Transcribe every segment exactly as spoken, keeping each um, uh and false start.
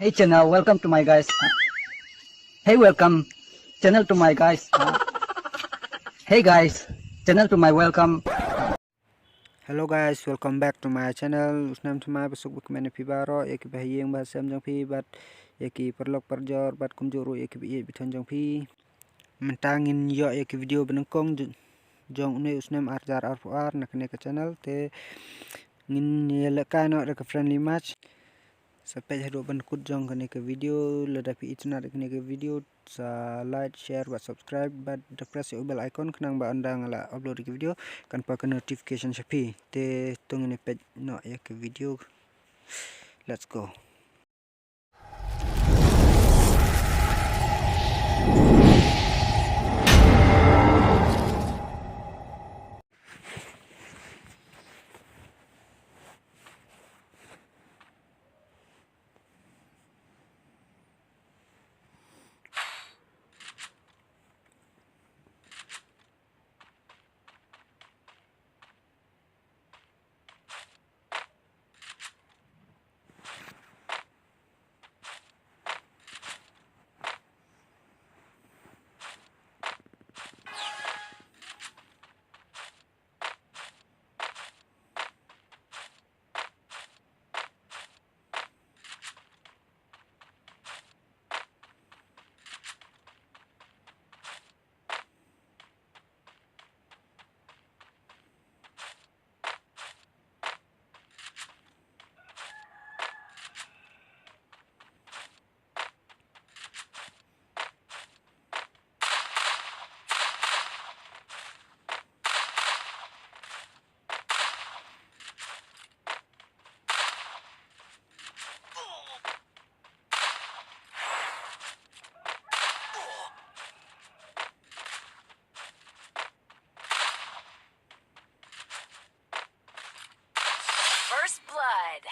Hey channel, welcome to my guys. Hey, welcome channel to my guys. Hey guys, channel to my welcome. Hello guys, welcome back to my channel. U snem thymmai ba suk ba kmen ïa phi baroh, ïa ki bahaïing bahasem jong phi bad ïa ki paralok parajor bad kumjuh ruh ïa ki baieit baithuh jong phi. Mynta ngin ïoh ïa ki video banyngkong j-, jong une u snem ar hajar arphew ar na kane ka channel, te ngin ïa lehkai noh da ka friendly match. Sa peit haduh ban kut jong kane ka video, lada phi itynnad ïa kane ka video, sa like, share bad subscribe bad da press ïa u bell icon khnang ba ynda nga la upload ïa ka video kan poi ka notification sha phi. Te to ngin ïa peit noh ïa ka video. Let's go. First blood.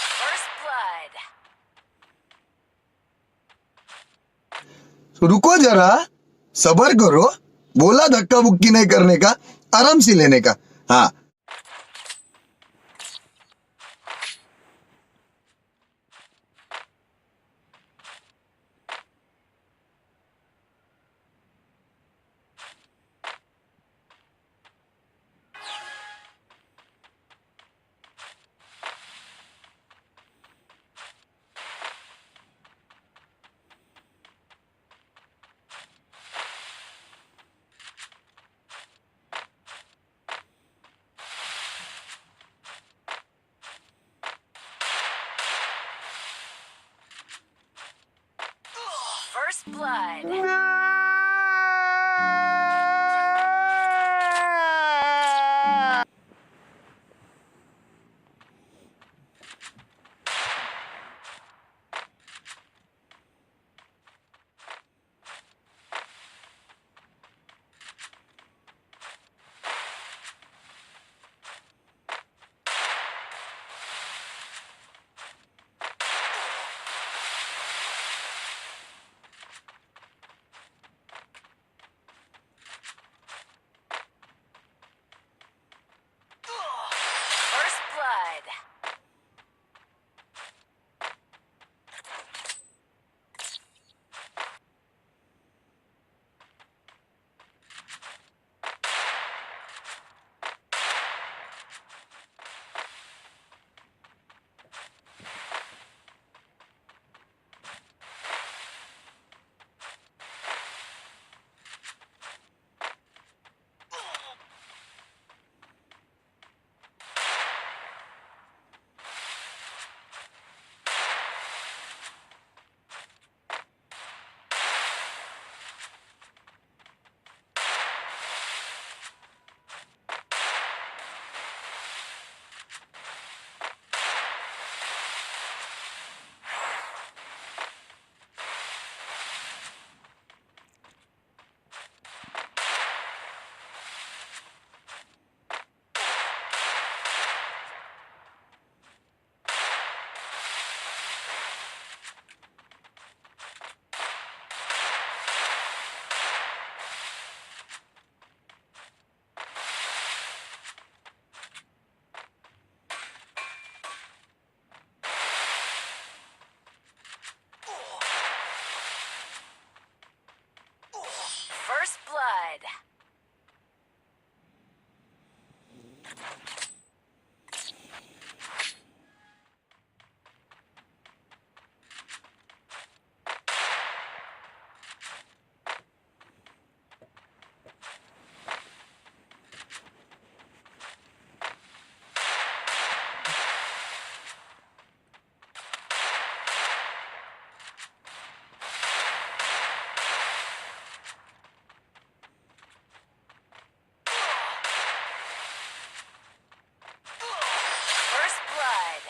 First blood. तो रुको जरा, सबर करो, बोला धक्का मुक्की नहीं करने का, आराम से लेने का। हाँ। First blood. First blood.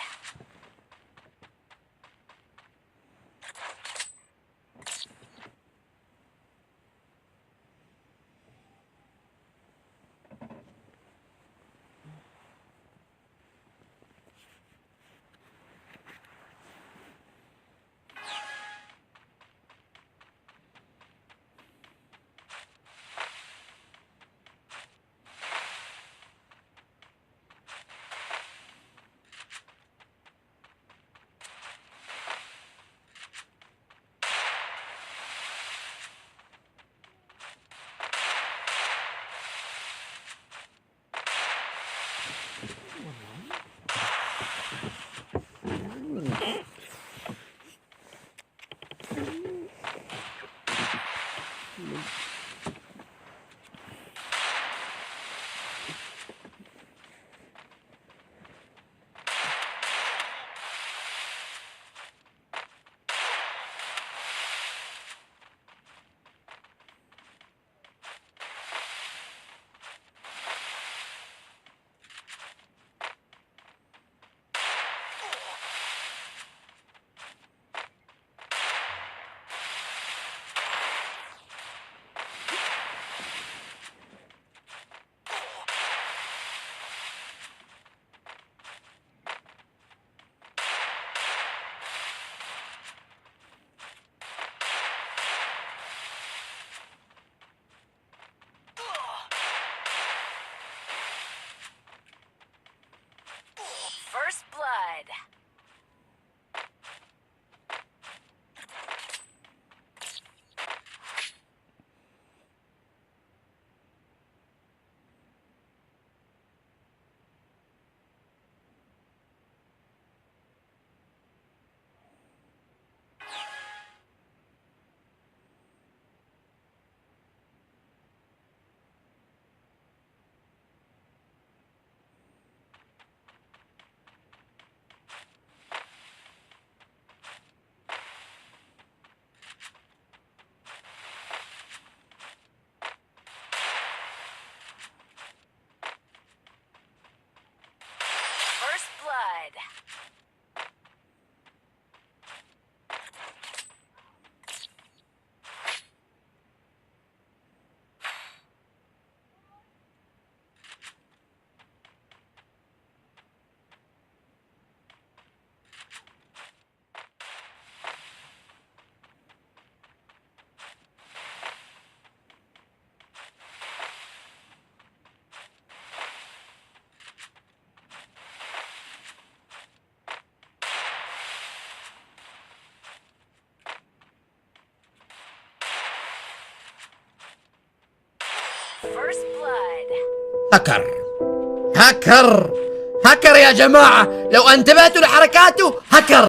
First blood. First blood. First blood. هكر. هكر. هكر يا جماعة، لو انتبهتوا لحركاته، هكر.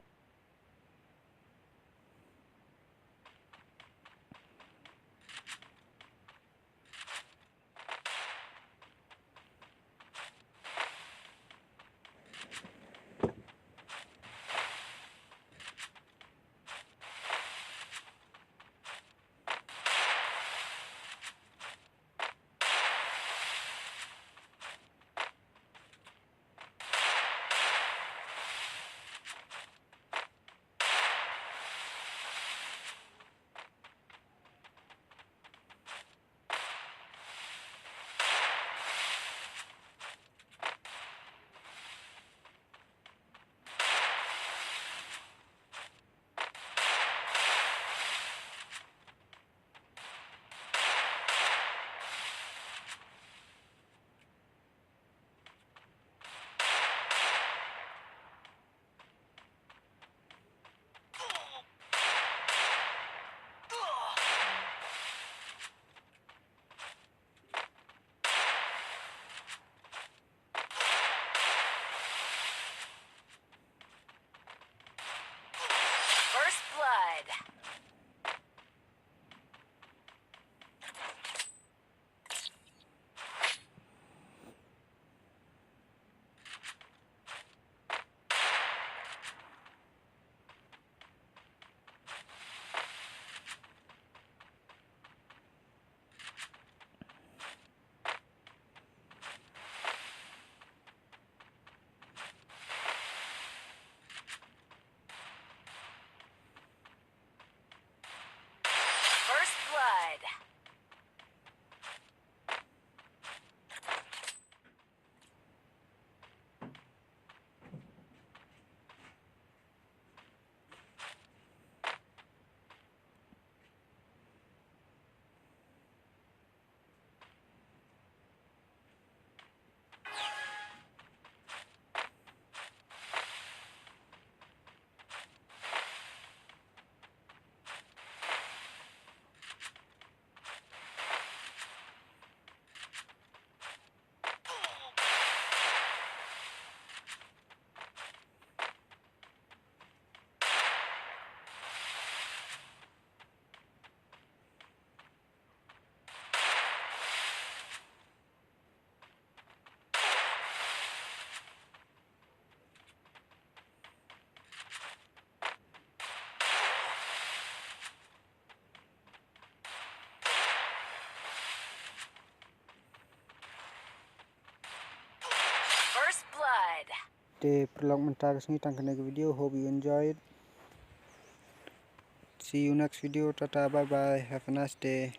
Te paralok, mynta ka sngi tang kane ka video. Hope you enjoy it. See you next video. Tata, bye bye, have a nice day.